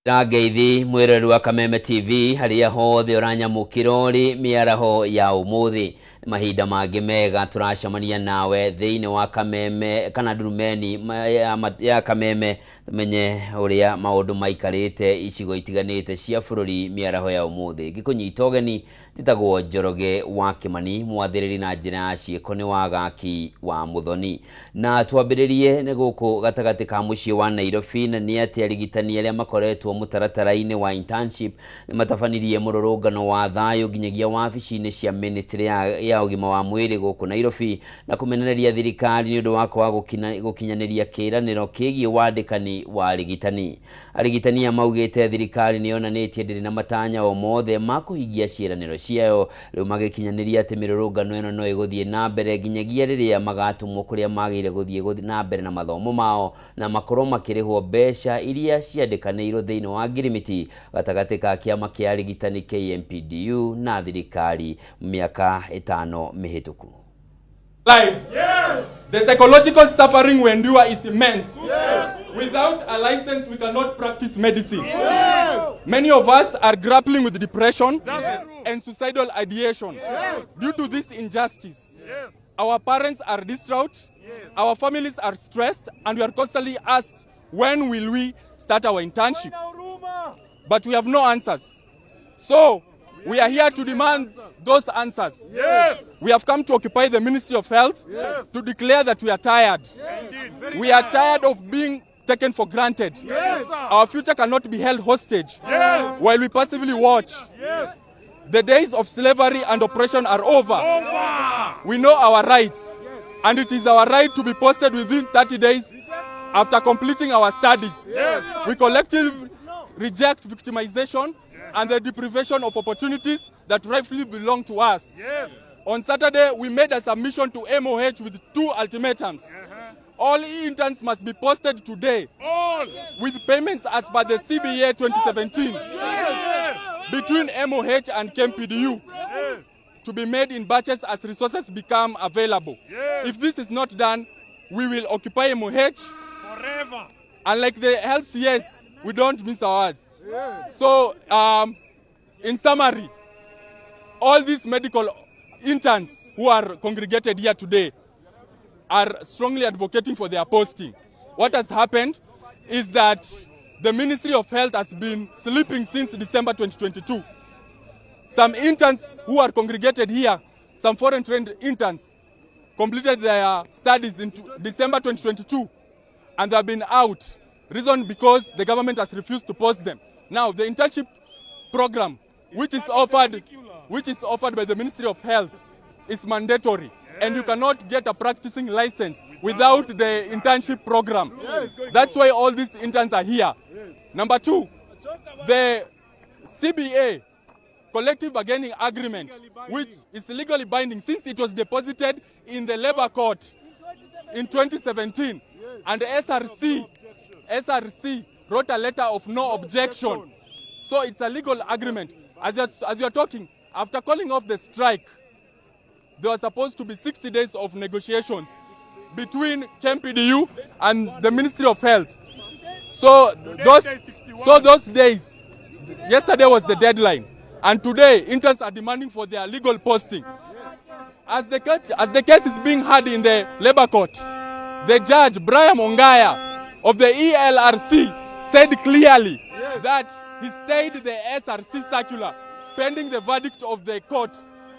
Ngeithi mwĩroreri wa Kameme TV harĩa hothe ũranyamũkĩra ũrĩ mĩaraho ya ũmũthĩ. Mahinda mangĩ mega tũracemania nawe thĩinĩ wa Kameme kana ndurumeni ya Kameme, tũmenye ũrĩa maũndũ maikarĩte icigo itiganĩte cia bũrũri mĩaraho ya ũmũthĩ. Ngĩkũnyita ũgeni, njĩtagwo Njoroge wa Kĩmani, mwathĩrĩri na njĩra ya ciĩko nĩ Wagaki wa Mũthoni. Na twambĩrĩrie nĩ gũkũ gatagatĩ ka mũciĩ wa Nairobi, na nĩ atĩ arigitani arĩa makoretwo mũtaratara-inĩ wa internship nĩ matabanirie mũrũrũngano wa thayũ nginyagia wabici-inĩ cia ministry ya ũgima wa mwĩrĩ gũkũ Nairobi, na kũmenereria thirikari nĩ ũndũ wa kwaga gũkinyanĩria kĩĩranĩro kĩgiĩ wandĩkani wa arigitani. Arigitani aya maugĩte thirikari nĩ yonanĩtie ndĩrĩ na matanya o mothe ma kũhingia ciĩranĩro ciayo, rĩu magĩkinyanĩria atĩ mĩrũrũngano ĩno no ĩgũthiĩ na mbere nginyagia rĩrĩa magatũmwo kũrĩa magĩrĩire gũthiĩ na mbere na mathomo mao na makorwo makĩrĩhwo mbeca iria ciandĩkanĩirwo thĩinĩ wa ngirimiti gatagatĩ ka kĩama kĩa arigitani KMPDU na thirikari mĩaka 5 mĩhĩtũku. Lives. Yes. The psychological suffering we endure is immense. Yes. Without a license, we cannot practice medicine. Yes. Many of us are grappling with depression, yes, and suicidal ideation. Yes. Due to this injustice. Yes. Our parents are distraught, yes, our families are stressed, and we are constantly asked, when will we start our internship? But we have no answers. So, we are here to demand those answers. Yes. We have come to occupy the Ministry of Health, yes, to declare that we are tired. Yes. We are tired of being taken for granted. Yes. Our future cannot be held hostage, yes, while we passively watch. Yes. The days of slavery and oppression are over. Over. We know our rights, yes, and it is our right to be posted within 30 days after completing our studies. Yes. We collectively reject victimization and the deprivation of opportunities that rightfully belong to us. Yes. On Saturday, we made a submission to MOH with 2 ultimatums. All interns must be posted today. All. With payments as per the CBA 2017. Yes. Between MOH and KMPDU. Yes. To be made in batches as resources become available. Yes. If this is not done, we will occupy MOH forever. And like the health CS, we don't miss our words. So, in summary, all these medical interns who are congregated here today are strongly advocating for their posting. What has happened is that the Ministry of Health has been sleeping since December 2022. Some interns who are congregated here, some foreign trained interns, completed their studies in December 2022, and they have been out. Reason because the government has refused to post them. Now, the internship program, which is offered by the Ministry of Health, is mandatory, and you cannot get a practicing license without the internship program. That's why all these interns are here. Number 2, the CBA, Collective Bargaining Agreement, which is legally binding since it was deposited in the labor court in 2017, and the SRC wrote a letter of no objection. So it's a legal agreement. As you're talking, after calling off the strike, there were supposed to be 60 days of negotiations between KMPDU and the Ministry of Health. So those days, yesterday was the deadline. And today, interns are demanding for their legal posting. As the case is being heard in the labor court, the judge, Brian Ongaya, of the ELRC, said clearly that he stayed the SRC circular pending the verdict of the court.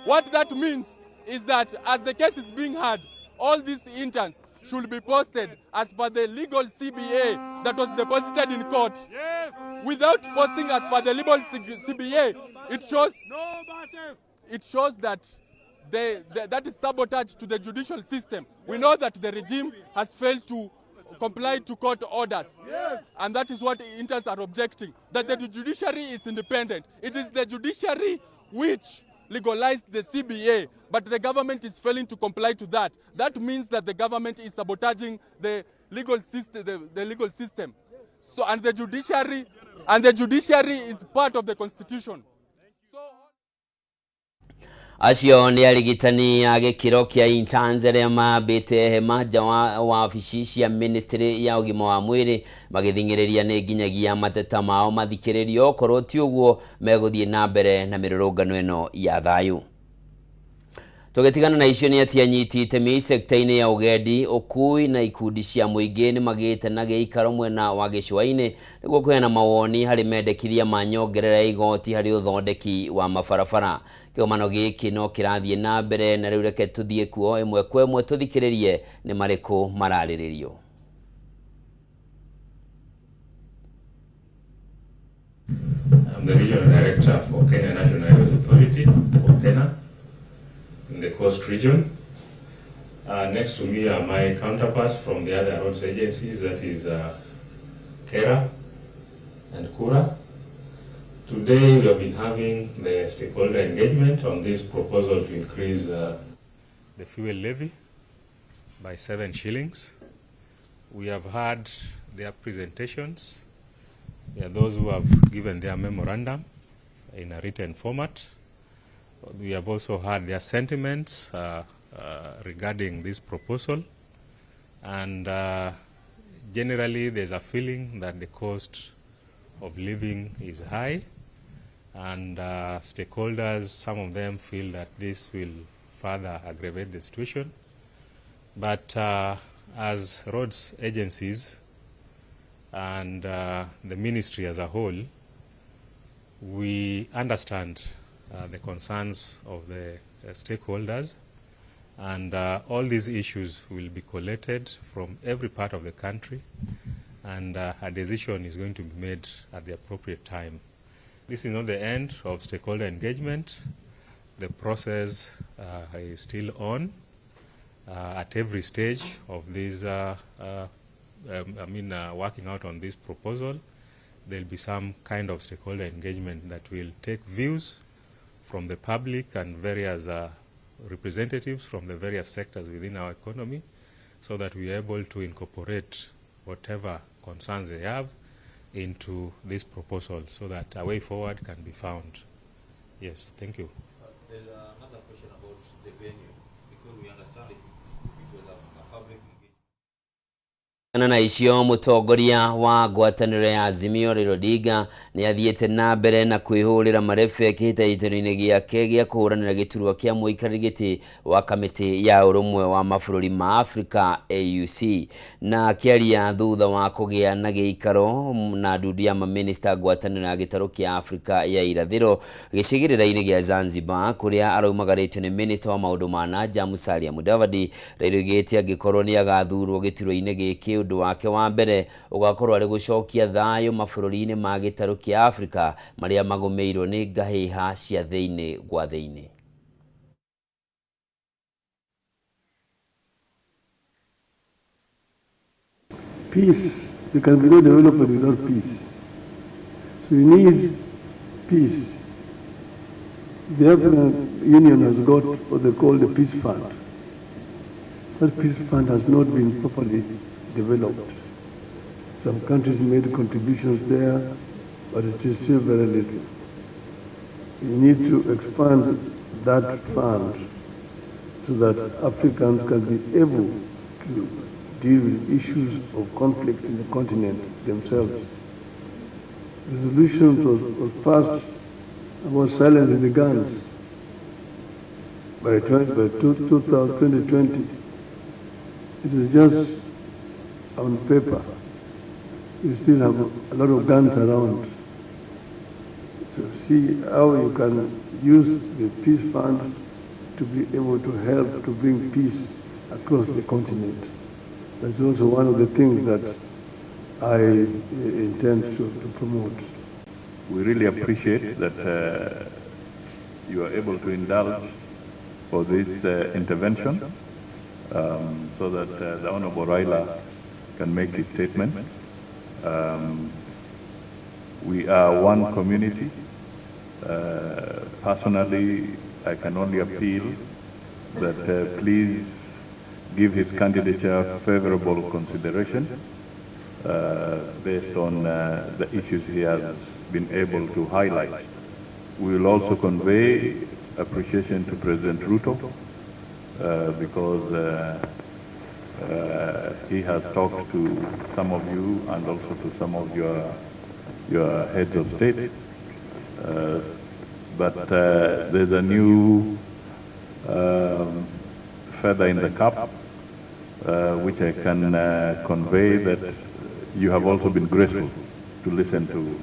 What that means is that as the case is being heard, all these interns should be posted as per the legal CBA that was deposited in court. Yes. Without posting as per the legal CBA, it shows that that is sabotage to the judicial system. We know that the regime has failed to comply to court orders. Yes. And that is what interns are objecting, that the judiciary is independent. It is the judiciary which legalized the CBA, but the government is failing to comply to that. That means that the government is sabotaging the legal system, the legal system. So, and the judiciary is part of the constitution. Acio nĩ arigitani a gĩkĩro kĩa interns arĩa mambĩte hema nja wa wabici cia ministry ya ũgima wa mwĩrĩ magĩthing'ĩrĩria nĩ nginyagia mateta mao mathikĩrĩrio, okorwo ti ũguo megũthiĩ na mbere na mĩrũrũngano ĩno ya thayũ. Tũgĩtigana na icio nĩ atĩ anyiti itemi sekta-inĩ ya ũgendi, ũkui na ikundi cia mũingĩ nĩ magĩte na gĩikaro mwena wa gĩcũa-inĩ nĩguo kũheana mawoni harĩ mendekithia ma nyongerera ya igoti harĩ ũthondeki wa mabarabara. Kĩgomano gĩkĩ no kĩrathiĩ na mbere na rĩu reke tũthiĩ kuo ĩmwe kwa ĩmwe tũthikĩrĩrie nĩ marĩkũ mararĩrĩrio. I'm the Regional Director for Kenya National Highways Authority, for KeNHA, in the Coast Region. Next to me are my counterparts from the other roads agencies, that is KeRRA and KURA. Today we have been having the stakeholder engagement on this proposal to increase the fuel levy by 7 shillings. We have had their presentations. There are those who have given their memorandum in a written format. We have also heard their sentiments regarding this proposal. And generally, there's a feeling that the cost of living is high, and stakeholders, some of them feel that this will further aggravate the situation. But as roads agencies and the ministry as a whole, we understand the concerns of the stakeholders, and all these issues will be collated from every part of the country, and a decision is going to be made at the appropriate time. This is not the end of stakeholder engagement. The process is still on at every stage of this, working out on this proposal. There'll be some kind of stakeholder engagement that will take views from the public and various representatives from the various sectors within our economy, so that we are able to incorporate whatever concerns they have into this proposal so that a way forward can be found. Yes, thank you. There's another question about the venue, because we understand it was a public engagement. Na icio mũtongoria wa ngwatanĩro ya Azimio Raila Odinga nĩ athiĩte na mbere na kwĩhũrĩra marebe kĩhĩtahĩtano-inĩ gĩake gĩa kũhũranĩra gĩturwa kĩa mũikarĩri gĩtĩ wa kamĩtĩ ya ũrũmwe wa mabũrũri ma Afrika AUC, na akĩaria thutha wa kũgĩa na gĩikaro na ndundu ya mamĩnĩsta ngwatanĩro ya gĩtarũ kĩa Afrika ya irathĩro gĩcigĩrĩra-inĩ gĩa Zanzibar kũrĩa araumagarĩtio nĩ mĩnĩsta wa maũndũ ma na nja Musalia Mudavadi. Raila oigĩte angĩkorwo nĩ agathurwo gĩturwa-inĩ gĩkĩ, ũndũ wake wa mbere ũgakorwo arĩ gũcokia thayũ mabũrũri-inĩ ma gĩtarũ kĩa Afrika marĩa magũmĩirwo nĩ ngahĩha cia thĩinĩ gwa thĩinĩ. Peace. There can be no development without peace. So you need peace. The African Union has got what they call the Peace Fund. That Peace Fund has not been properly developed. Some countries made contributions there, but it is still very little. You need to expand that fund so that Africans can be able to deal with issues of conflict in the continent themselves. Resolutions was passed about silencing the guns by 2020. It was just on paper. You still have a lot of guns around. So see how you can use the peace fund to be able to help to bring peace across the continent. That's also one of the things that I intend to promote. We really appreciate that you are able to indulge for this intervention so that the Honorable Raila can make his statement. We are one community. Personally, I can only appeal that please give his candidature favorable consideration based on the issues he has been able to highlight. We will also convey appreciation to President Ruto because he has talked to some of you and also to some of your heads of state. But there's a new feather in the cap, which I can convey that you have also been graceful to listen to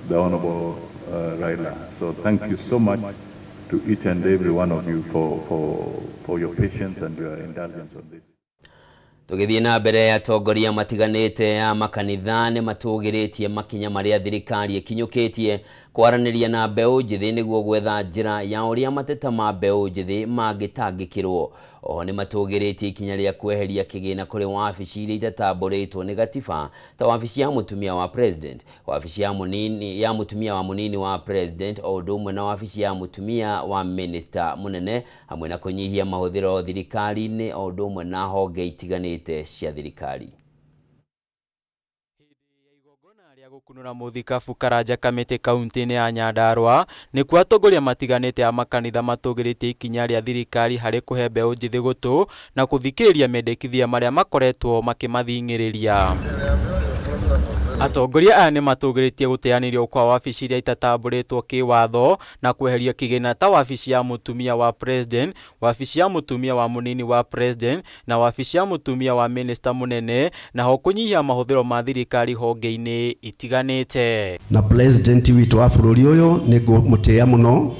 the Honorable Raila. So thank you so much to each and every one of you for your patience and your indulgence on this. Tũgĩthiĩ na mbere, atongoria matiganĩte a makanitha nĩ matũgĩrĩtie makinya marĩa thirikari ĩkinyũkĩtie kwaranĩria na mbeũ njĩthĩ nĩguo gwetha njĩra ya ũrĩa mateta ma mbeũ njĩthĩ mangĩtangĩkĩrwo. Oho nĩ matũgĩrĩtie ikinya rĩa kweheria kĩgĩna kũrĩ wabici iria itatambũrĩtwo nĩ gatiba ta wabici ya mũtumia wa president, wabici ya mũnini ya mũtumia wa mũnini wa president, o ũndũ ũmwe na wabici ya mũtumia wa minister mũnene, hamwe na kũnyihia mahũthĩro thirikari-inĩ o ũndũ ũmwe na honge itiganĩte cia thirikari. Gũkunũra mũthikabu Karanja Kamĩtĩ kaunti-inĩ ya Nyandarua nĩkuo atongoria matiganĩte a makanitha matũgĩrĩtie ikinya rĩa thirikari harĩ kũhe mbeũ njĩthĩ gũtũ na gũthikĩrĩria mendekithia marĩa makoretwo makĩmathing'ĩrĩria. Atongoria aya nĩ matũgĩrĩtie gũteanĩrio kwa wabici iria itatambũrĩtwo kĩwatho na kweheria kĩgĩna ta wabici ya mũtumia wa president, wabici ya mũtumia wa mũnini wa president na wabici ya mũtumia wa minister mũnene, naho kũnyihia mahũthĩro ma thirikari honge-inĩ itiganĩte. Na president witũ wa bũrũri ũyũ nĩ ngũmũtĩĩa mũno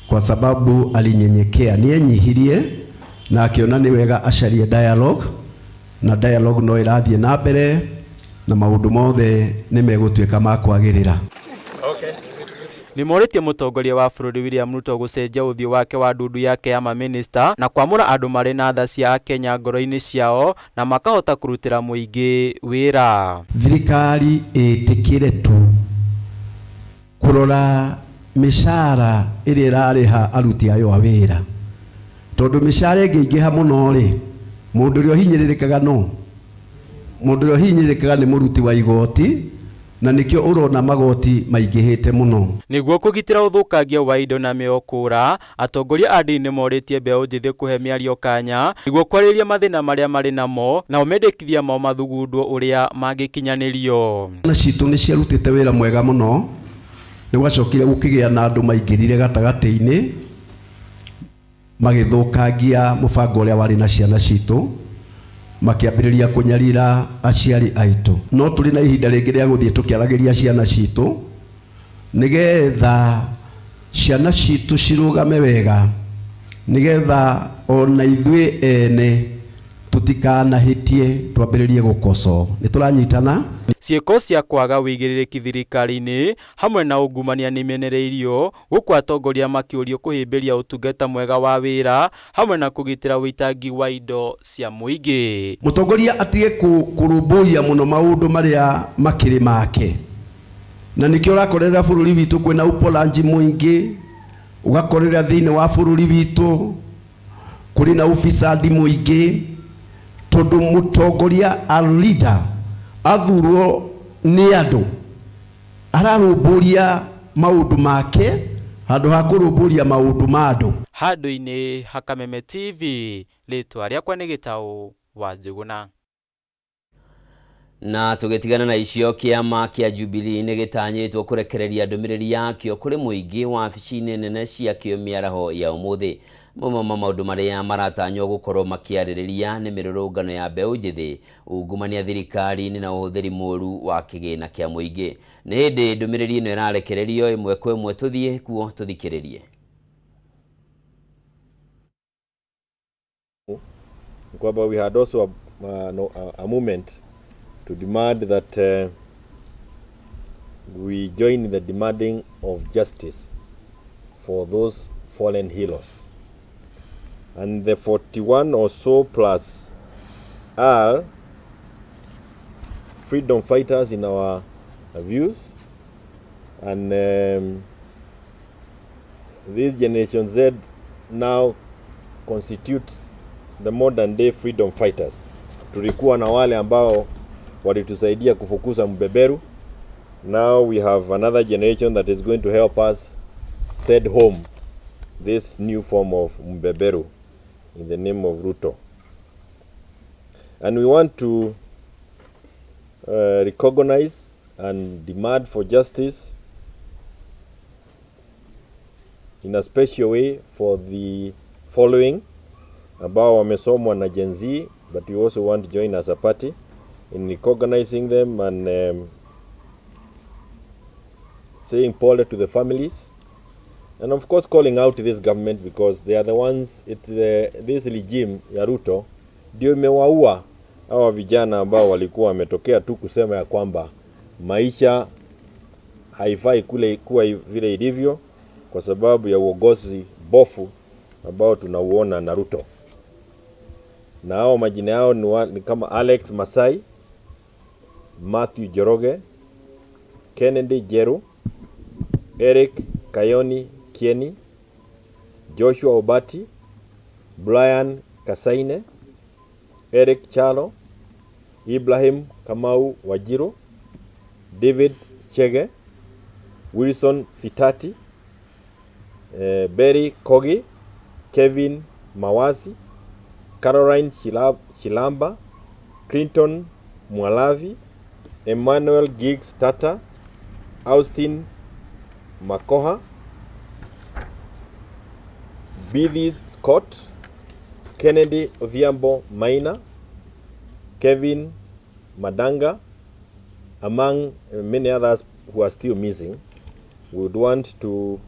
kwa sababu alinyenyekea, nĩenyihirie na akĩona nĩ wega acarie dialogue, na dialogue no ĩrathiĩ na mbere na maũndũ mothe nĩ megũtuĩka ma kwagĩrĩra. Nĩ morĩtie mũtongoria wa bũrũri William Ruto gũcenjia ũthiũ wake wa ndundu yake ya mamĩnĩsta na kwamũra andũ marĩ na tha cia Akenya ngoro-inĩ ciao na makahota kũrutĩra mũingĩ wĩra. Thirikari ĩtĩkĩre tu kũrora mĩcara ĩrĩa ĩrarĩha aruti ayo a wĩra, tondũ mĩcara ĩngĩingĩha mũno rĩ, mũndũ ũrĩa ũhinyĩrĩrĩkaga no mũndũ ũrĩa ũhinyĩrĩrĩkaga nĩ mũruti wa igoti, na nĩkĩo ũrona magoti maingĩhĩte mũno. Nĩguo kũgitĩra ũthũkangia wa indo na mĩoyo kũra, atongoria a ndini nĩ morĩtie mbeũ njĩthĩ kũhe mĩario kanya nĩguo kwarĩrĩria mathĩna marĩa marĩ namo nao mendekithia mao mathugundwo ũrĩa mangĩkinyanĩrio. Ciana citũ nĩ ciarutĩte wĩra mwega mũno, nĩ gwacokire gũkĩgĩa na andũ maingĩrire gatagatĩ-inĩ magĩthũkangia mũbango ũrĩa warĩ na ciana citũ, makĩambĩrĩria kũnyarira aciari aitũ. No tũrĩ na ihinda rĩngĩ rĩa gũthiĩ tũkĩaragĩria ciana citũ nĩgetha ciana citũ cirũgame wega, nĩgetha ona ithuĩ ene tũtikanahĩtie twambĩrĩrie gũkoco. Nĩ tũranyitana? Ciĩko cia kwaga wĩigĩrĩrĩki thirikari-inĩ hamwe na ungumania nĩ imenereirio, gũkũ atongoria makĩũrio kũhĩmbĩria ũtungata mwega wa wĩra hamwe na kũgitĩra ũitangi wa indo cia mũingĩ. Mũtongoria atige kũrũmbũiya mũno maũndũ marĩa makĩrĩ make, na nĩkĩo ũrakorera bũrũri witũ kwĩna upolanji mũingĩ, ũgakorera thĩinĩ wa bũrũri witũ kũrĩ na ufisadi mũingĩ, tondũ mũtongoria a leader athurwo nĩ andũ ararũmbũria maũndũ make handũ ha kũrũmbũria maũndũ ma andũ. Handũ-inĩ ha Kameme TV, rĩtwa rĩakwa nĩ Gĩtaũ wa Njũgũna. Na tũgĩtigana na icio, kĩama kĩa Jubilee nĩ gĩtanyĩtwo kũrekereria ndũmĩrĩri yakĩo kũrĩ mũingĩ wabici-inĩ nene ciakĩo mĩaraho ya ũmũthĩ. Mamwe ma maũndũ marĩa maratanywo gũkorwo makĩarĩrĩria nĩ mĩrũrũngano ya mbeũ njĩthĩ, ungumania thirikari-inĩ na ũhũthĩri mũru wa kĩgĩna kĩa mũingĩ. Nĩ hĩndĩ ndũmĩrĩri ĩno ĩrarekererio ĩmwe kwa ĩmwe, tũthiĩ kuo tũthikĩrĩrie. Kwamba we had also a movement to demand that we join in the demanding of justice for those fallen heroes. And the 41 or so plus are freedom fighters in our views, and this Generation Z now constitutes the modern day freedom fighters. Tulikuwa na wale ambao walitusaidia kufukuza mbeberu. Now we have another generation that is going to help us send home this new form of mbeberu in the name of Ruto. And we want to recognize and demand for justice in a special way for the following ambao wamesomwa na Gen Z, but we also want to join as a party in recognizing them and saying pole to the families, and of course calling out this government because they are the ones, it's this regime ya Ruto ndio imewaua hawa vijana ambao walikuwa wametokea tu kusema ya kwamba maisha haifai kule kuwa vile ilivyo kwa sababu ya uongozi bofu ambao tunauona na Ruto. Na hao majina yao ni kama Alex Masai, Matthew Njoroge, Kennedy Jeru, Eric Kayoni Kieni, Joshua Obati, Brian Kasaine, Eric Chalo, Ibrahim Kamau Wajiru, David Chege, Wilson Sitati, Berry Kogi, Kevin Mawasi, Caroline Shilamba, Clinton Mwalavi, Emmanuel Giggs Tata, Austin Makoha, Bidhi Scott, Kennedy Odhiambo Maina, Kevin Madanga, among many others who are still missing. We would want to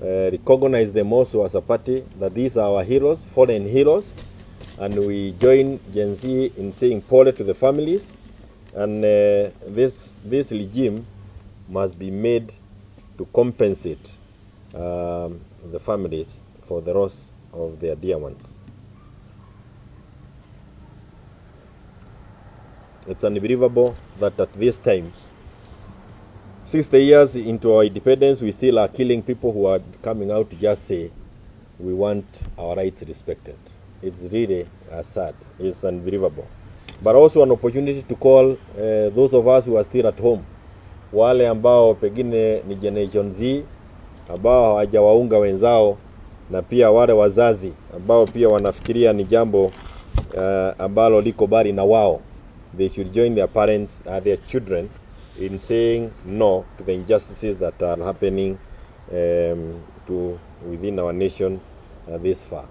recognize them also as a party, that these are our heroes, fallen heroes, and we join Gen Z in saying pole to the families, and this regime must be made to compensate the families for the loss of their dear ones. It's unbelievable that at this time, 60 years into our independence, we still are killing people who are coming out to just say, we want our rights respected. It's really sad. It's unbelievable. But also an opportunity to call those of us who are still at home, wale ambao pengine ni Generation Z, ambao hawajawaunga wenzao, na pia wale wazazi ambao pia wanafikiria ni jambo ambalo liko bali na wao. They should join their parents, their children in saying no to the injustices that are happening to within our nation this far.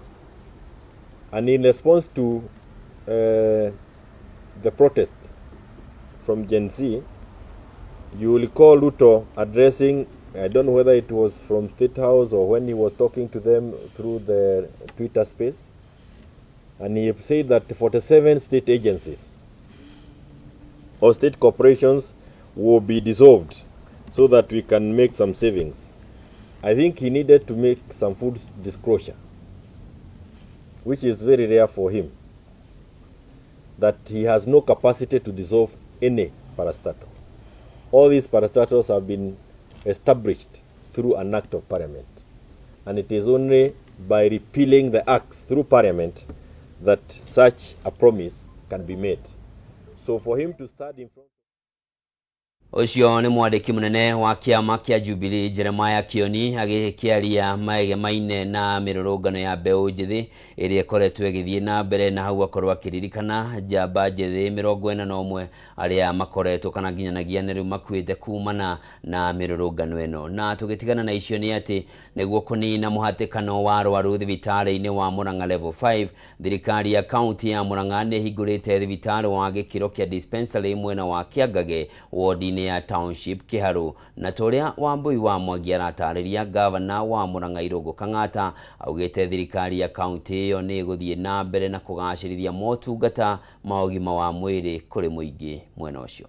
And in response to the protest from Gen Z, you will recall Ruto addressing, I don't know whether it was from State House or when he was talking to them through the Twitter space, and he said that 47 state agencies or state corporations will be dissolved so that we can make some savings. I think he needed to make some full disclosure, which is very rare for him, that he has no capacity to dissolve any parastatal. All these parastatals have been established through an act of parliament. And it is only by repealing the acts through parliament that such a promise can be made. So for him to stand in front Ũcio nĩ mwandĩki mũnene wa kĩama kĩa Jubilee Jeremiah Kioni agĩkĩaria maegemaine na mĩrũrũngano ya mbeũ njĩthĩ ĩrĩa ĩkoretwo ĩgĩthiĩ na mbere, na hau akorwo akĩririkana njamba njĩthĩ 41 arĩa makoretwo kana nginyanagia nĩ rĩu makuĩte kumana na mĩrũrũngano ĩno. Na tũgĩtigana na icio nĩ atĩ nĩguo kũnina mũhatĩkano wa arwaru thibitarĩ-inĩ wa Murang'a Level 5, thirikari ya kaunti ya Murang'a nĩ ĩhingũrĩte thibitarĩ wa gĩkĩro kĩa dispensary mwena wa Kĩangage, wodi-inĩ ya Township Kĩharũ. Na torĩa Wambui wa Mwangi aratarĩria, gavana wa Murang'a Irũngũ Kang'ata augĩte thirikari ya kaunti ĩyo nĩ ĩgũthiĩ na mbere na kũgacĩrithia motungata ma ũgima wa mwĩrĩ kũrĩ mũingĩ mwena ũcio.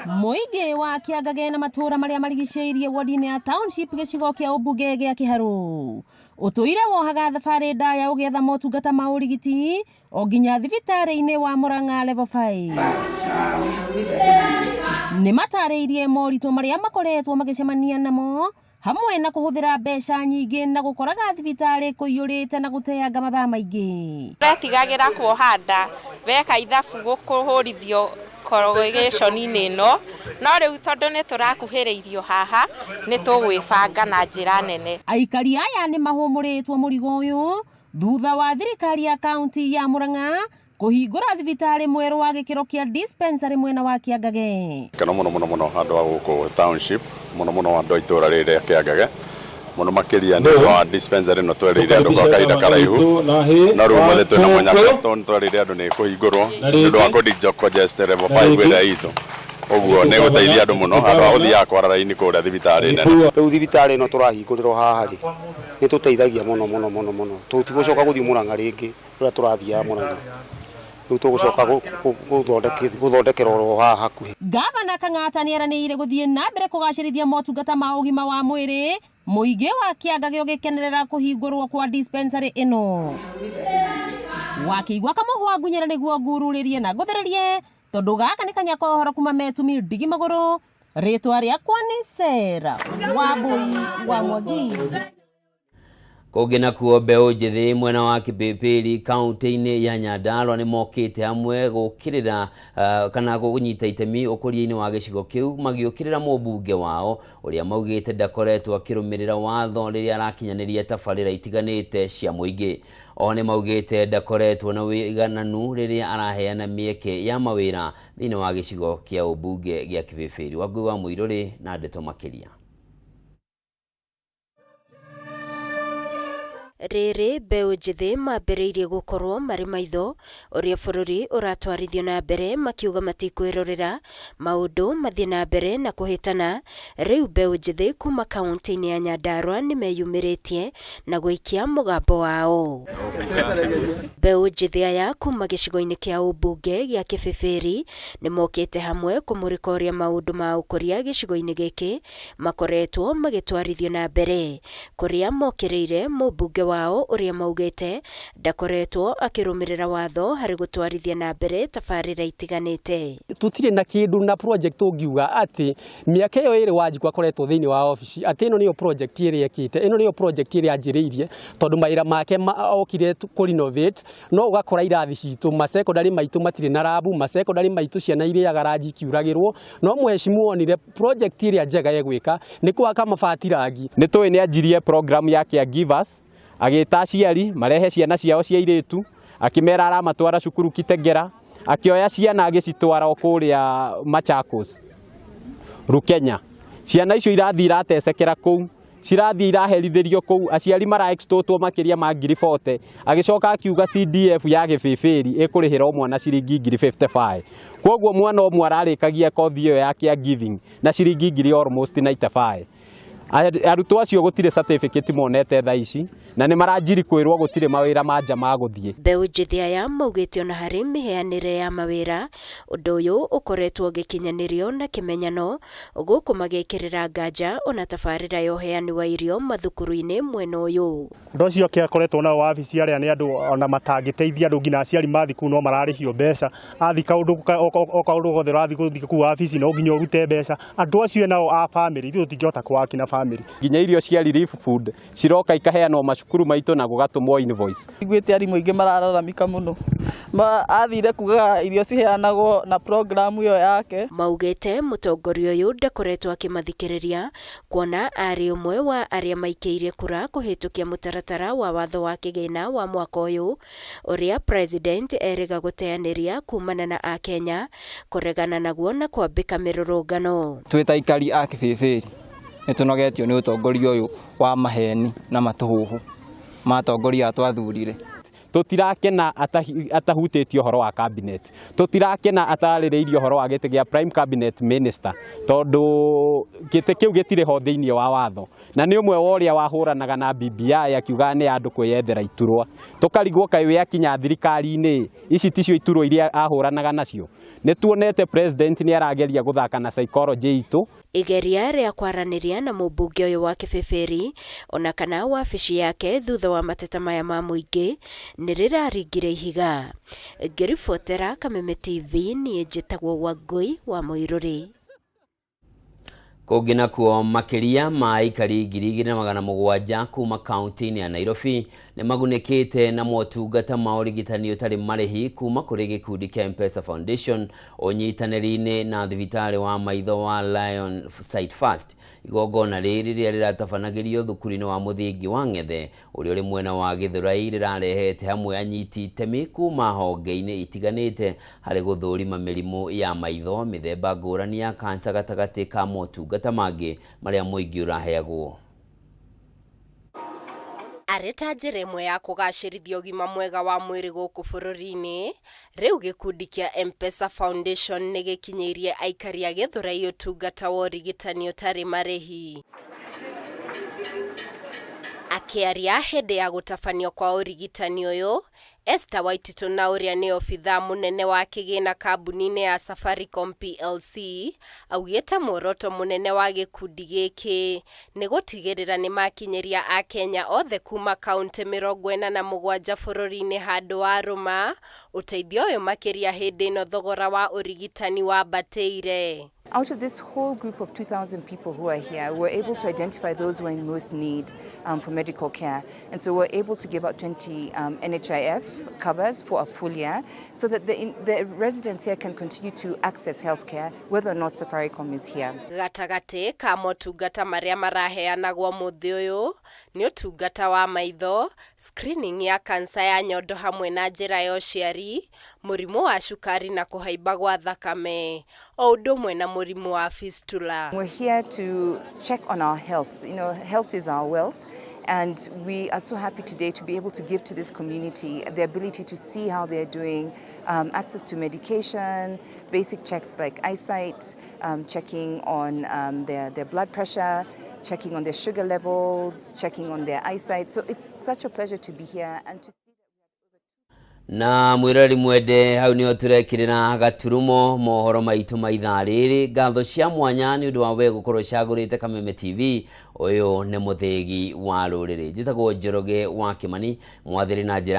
Mũingĩ wa Kĩangage na matũũra marĩa marigicĩirie wodi-inĩ ya Township, gĩcigo kĩa ũmbunge gĩa Kĩharũ, ũtũire wohaga thabarĩ ndaya ũgĩetha motungata ma ũrigiti o nginya thibitarĩ-inĩ wa Murang'a Level 5. Nĩ matarĩirie moritũ marĩa makoretwo magĩcemania namo, hamwe na kũhũthĩra mbeca nyingĩ na gũkoraga thibitarĩ kũiyũrĩte na gũteanga mathaa maingĩ. Retigagĩra kuoha nda weka ithabu kũhũrithio. congregation-inĩ ĩno, no rĩu tondũ nĩ tũrakuhĩrĩirio haha, nĩ tũgwĩbanga na njĩra nene. Aikari aya nĩ mahũmũrĩtwo mũrigo ũyũ thutha wa thirikari ya kaunti ya Murang'a kũhingũra thibitarĩ mwerũ wa gĩkĩro kĩa dispensary mwena wa Kĩangage. Gĩkeno mũno mũno mũno andũ a gũkũ township, mũno mũno andũ a itũra rĩrĩ rĩa Kĩangage, mũno makĩria nĩ ũndũ wa dispensary ĩno twerĩire andũ gwa kahinda karaihu, no rĩu ũmũthĩ twĩna mũnyaka tondũ nĩ twerĩire andũ nĩ ĩkũhingũrwo nĩ ũndũ wa kũ decongest level 5 ĩrĩa itũ, ũguo nĩ ĩgũteithia andũ mũno handũ ha gũthiaga kwara raini kũrĩa thibitarĩ nene. Rĩu thibitarĩ ĩno tũrahingũrĩrwo haha rĩ, nĩ ĩtũteithagia mũno mũno mũno mũno, tũtigũcoka gũthiĩ Mũrang'a rĩngĩ ũrĩa tũrathiaga Mũrang'a, rĩu tũgũcoka gũthondekerwo oro haha hakuhĩ. Ngavana Kang'ata nĩeranĩire gũthiĩ na mbere kũgacĩrithia motungata ma ũgima wa mwĩrĩ mũingĩ wa Kĩangage ũgĩkenerera kũhingũrwo kwa dispensary ĩno. Wakĩigua kamũhwa ngunyĩra nĩguo ngururĩrie na ngũthĩrĩrie tondũ gaka nĩ kanya ka ũhoro kuma metumi ndigi magũrũ. Rĩtwa rĩakwa nĩ Sarah Wambui wa Mwangi. Kũngĩ nakuo mbeũ njĩthĩ mwena wa Kipipiri kaunti-inĩ ya Nyandarua nĩ mokĩte hamwe gũkĩrĩra kana kũnyita itemi ũkũria-inĩ wa gĩcigo kĩu magĩũkĩrĩra mũmbunge wao ũrĩa maugĩte ndakoretwo akĩrũmĩrĩra watho rĩrĩa arakinyanĩria tabarĩra itiganĩte cia mũingĩ. Oho nĩ maugĩte ndakoretwo na ũigananu rĩrĩa araheana mĩeke ya mawĩra thĩinĩ wa gĩcigo kĩa ũmbunge gĩa Kibibiri. Wangui wa Mũirũrĩ na ndeto makĩria. Rĩrĩ mbeũ njĩthĩ mambĩrĩirie gũkorwo marĩ maitho ũrĩa bũrũri ũratwarithio na mbere makiuga matikwĩrorera maũndũ mathiĩ na mbere na kũhĩtana. Rĩu mbeũ njĩthĩ kuma kaunti-inĩ ya Nyandarua nĩmeyumĩrĩtie na gũikia mũgambo wao. Mbeũ njĩthĩ aya kuma gĩcigo-inĩ kĩa ũmbunge gĩa Kĩbĩbĩri nĩmokĩte hamwe kũmũrĩka ũrĩa maũndũ ma ũkũria gĩcigo-inĩ gĩkĩ makoretwo magĩtwarithio na mbere, kũrĩa mokĩrĩire mũmbunge wao ũrĩa maugĩte ndakoretwo akĩrũmĩrĩra watho harĩ gũtwarithia na mbere tabarĩra itiganĩte. Tũtirĩ na kĩndũ na project ũngiuga atĩ mĩaka ĩyo ĩrĩ Wanjikũ akoretwo thĩinĩ wa obici atĩ ĩno nĩyo project ĩrĩa ĩkĩte, ĩno nĩyo project ĩrĩa anjĩrĩirie, tondũ mawĩra make okire kũ renovate, no ũgakora irathi citũ ma secondary maitũ matirĩ na rabu, ma secondary maitũ ciana irĩaga ranji ikiuragĩrwo, no mheshimiwa onire project ĩrĩa njega egwĩka nĩ kũhaka mabati rangi. Nĩ tũĩ nĩ anjirie program ya caregivers, agĩta aciari marehe ciana ciao cia airĩtu, akĩmera aramatwara cukuru Kitegera, akĩoya ciana agĩcitwara o kũrĩa Machakos, Rukenya. Ciana icio irathiĩ iratecekera kũu, cirathiĩ iraherithĩrio kũu, aciari mara extortwo makĩria ma ngiri 40, agĩcoka akiuga CDF ya Gĩbĩbĩri ĩkũrĩhĩra o mwana ciringi ngiri 55. Kwoguo mwana ũmwe ararĩkagia kothi ĩyo ya caregiving na ciringi ngiri almost 95. Arutwo acio gũtirĩ certificate monete thaa ici na nĩ maranjiri kwĩrwo gũtirĩ mawĩra ma nja ma gũthiĩ. Mbeũ njĩthĩ aya maugĩte ona harĩ mĩheanĩre ya mawĩra, ũndũ ũyũ ũkoretwo ũgĩkinyanĩrio na kĩmenyano, gũkũ magĩkĩrĩra nganja ona tabarĩra ya ũheani wa irio mathukuru-inĩ mwena ũyũ. Ũndũ ũcio ũngĩ akoretwo nao wabici arĩa nĩ andũ ona matangĩteithia andũ nginya aciari mathiĩ kũu no mararĩhio mbeca, athiĩ kaũndũ o kaũndũ gothe ũrathiĩ gũthiĩ kũu wabici no nginya ũrute mbeca. Andũ acio nao a family ithuĩ tũtingĩhota kũwaki na family. Nginya irio cia relief food ciroka ikaheanwo macukuru maitũ na gũgatũmwo invoice. Iguĩte arimũ aingĩ marararamika mũno. Athire kugaga irio ciheanagwo na program ĩyo yake. Maugĩte mũtongoria ũyũ ndakoretwo akĩmathikĩrĩria kuona arĩ ũmwe wa arĩa maikĩirie kura kũhĩtũkia mũtaratara wa watho wa kĩgĩna wa mwaka ũyũ ũrĩa President erĩga gũteanĩria kumana na Akenya kũregana naguo na kwambĩka mĩrũrũngano. Twĩ ta aikari a Kĩbĩbĩri nĩ tũnogetio nĩ ũtongoria ũyũ wa maheni na matũhũhũ ma atongoria aya twathurire. Tũtirakena atahutĩtie ũhoro wa cabinet, tũtirakena atarĩrĩirie ũhoro wa gĩtĩ gĩa prime cabinet minister, tondũ gĩtĩ kĩu gĩtirĩ ho thĩinĩ wa watho, na nĩ ũmwe wa ũrĩa wahũranaga na BBI akiuga nĩ andũ kwĩyethera iturwa. Tũkarigwo kaĩ we akinya thirikari-inĩ ici ticio iturwa iria ahũranaga nacio. Nĩ tuonete president nĩ arageria gũthaka na psychology itũ. Igeria rĩa kwaranĩria na mũmbunge ũyũ wa Kĩbĩbĩri ona kana wabici yake thutha wa mateta maya ma mũingĩ nĩ rĩraringire ihiga. Ngĩribotera Kameme TV niĩ njĩtagwo Wangui wa Mũirũrĩ. Kũngĩ nakuo, makĩria ma aikari 2700 kuma kaunti-inĩ ya Nairobi nĩ magunĩkĩte na motungata ma ũrigitani ũtarĩ marĩhi kuma kũrĩ gĩkundi kĩa M-Pesa Foundation ũnyitanĩri-inĩ na thibitarĩ wa maitho wa Lion Sight First. Igongona rĩrĩ rĩrĩa rĩratabanagĩrio thukuru-inĩ wa mũthingi wa Ng'ethe ũrĩa ũrĩ mwena wa Gĩthũrai rĩrarehete hamwe anyiti itemi kuma honge-inĩ itiganĩte harĩ gũthũrima mĩrimũ ya maitho, mĩthemba ngũrani ya kansa gatagatĩ ka motungata mangĩ marĩa mũingĩ ũraheagwo. Arĩ ta njĩra ĩmwe ya kũgacĩrithia ũgima mwega wa mwĩrĩ gũkũ bũrũri-inĩ, rĩu gĩkundi kĩa M-Pesa Foundation nĩ gĩkinyĩirie aikari a Gĩthũrai ũtungata wa ũrigitani ũtarĩ marĩhi. Akĩaria hĩndĩ ya gũtabanio kwa ũrigitani ũyũ, Esther Waititũ na ũrĩa nĩ obithaa mũnene wa kĩgĩna kambuni-inĩ ya Safaricom PLC, augĩte muoroto mũnene wa gĩkundi gĩkĩ nĩ gũtigĩrĩra nĩ makinyĩria Akenya othe kuma kaunti 47 bũrũri-inĩ handũ wa rũma ũteithio ũyũ makĩria hĩndĩ ĩno thogora wa ũrigitani wambatĩire. Out of this whole group of 2,000 people who are here, we're able to identify those who are in most need for medical care. And so we're able to give out 20 NHIF covers for a full year so that the residents here can continue to access healthcare whether or not Safaricom is here. Gatagatĩ ka motungata marĩa maraheanagwo mũthĩ ũyũ nĩ ũtungata wa maitho, screening ya kansa ya nyondo hamwe na njĩra ya ũciari, mũrimũ wa cukari na kũhaimba gwa thakame, o ũndũ ũmwe na mũrimũ wa fistula. We're here to check on our health. Health is our wealth. And we are so happy today to be able to give to this community the ability to see how they're doing, access to medication, basic checks like eyesight, checking on their blood pressure, checking on their sugar levels, checking on their eyesight. So it's such a pleasure to be here and to Na mwiroreri mwende, hau nĩho tũrekĩrĩra gaturumo mohoro maitũ ma ithaa rĩrĩ. Ngatho cia mwanya nĩ ũndũ wa we gũkorwo ũcagũrĩte Kameme TV. Ũyũ nĩ mũthĩgi wa rũrĩrĩ. Njĩtagwo Njoroge wa Kĩmani, mwathĩrĩ na njĩra.